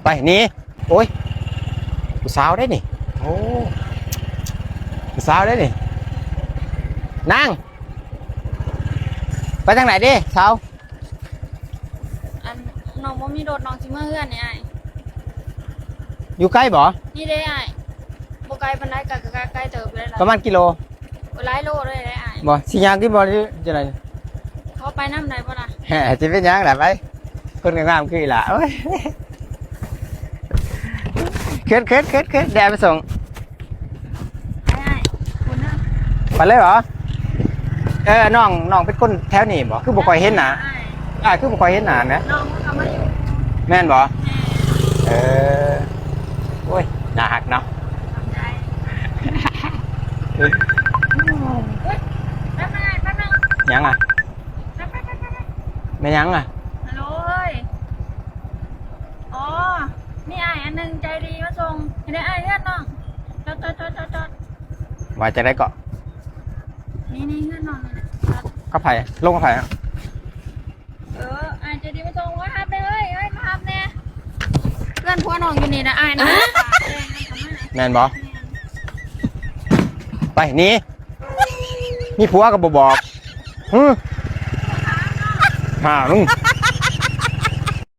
ໄປໜີ. ໂອ້ຍ ຜູ້ສາວເດ້ນີ້. ໂອ້ ຜູ້ສາວເດ້ນີ້. ນາງ ໄປທາງໃດເດ້ສາວ? ອັນ ນ້ອງບໍ່ມີລົດ ນ້ອງຊິເມືອເຮືອນນີ້ອ້າຍ. ຢູ່ໄກບໍ່? ນີ້ເດ້ອ້າຍ ບໍ່ໄກປານໃດ ກະ ກະ ກະໄກເຕີບຢູ່ເດ້. ປະມານກິໂລ? ໂອ້ ຫຼາຍໂລເລີຍເດ້ອ້າຍ. ບໍ່ ຊິຍ່າງຕິບໍ່ ຫຼືຈັ່ງໃດ? ຂໍໄປນຳໄດ້ບໍ່ລະ? ແຮະ ຊິເປັນຫຍັງລະ ໄປ. ຄົນງາມໆຄືອີ່ຫຼ້າ. ໂອ້ຍ ຂຶ້ນໆໆໆ ແດດມາສົ່ງ. ໄປເລີຍບໍ່? ເອີ ນ້ອງ ນ້ອງເປັນຄົນແຖວນີ້ບໍ່? ຄືບໍ່ຄ່ອຍເຫັນໜ້າ. ອ້າຍ ຄືບໍ່ຄ່ອຍເຫັນໜ້ານະ. ນ້ອງເຂົາມາຢູ່. ແມ່ນບໍ່? ແມ່ນ. ເອີ ໂອ້ຍ ໜ້າຮັກເນາະ. ຂອບໃຈ. ເອີ ເອີຍ ແປັບໜຶ່ງ ແປັບໜຶ່ງ. ຫຍັງອະ? ແປັບ ແປັບ ແປັບ ແປັບ ແປັບ. ແມ່ນຫຍັງອະ? ຮັລໂຫຼເອີຍ. ອໍ ມີອ້າຍອັນໜຶ່ງໃຈດີມາສົ່ງໃຫ້ໄດ້ອ້າຍເຮືອນນ້ອງ. ຈອດ ຈອດ ຈອດ ຈອດ ຈອດ. ວ່າຈັ່ງໃດເກາະ? ນີ້ ນີ້ເຮືອນນ້ອງນີ້ນະ. ກັບໃຜ? ລົງກັບໃຜອະ? ເອີ ອ້າຍໃຈດີມາສົ່ງ. ມາຮັບແດ່ເອີຍ ເອີຍ ມາຮັບແດ່. ເຮືອນຜົວນ້ອງຢູ່ນີ້ນະອ້າຍນະ. ແມ່ນບໍ່? ໄປໜີ. ມີຜົວກໍບໍ່ບອກ. ຫື ຫາມຶງ.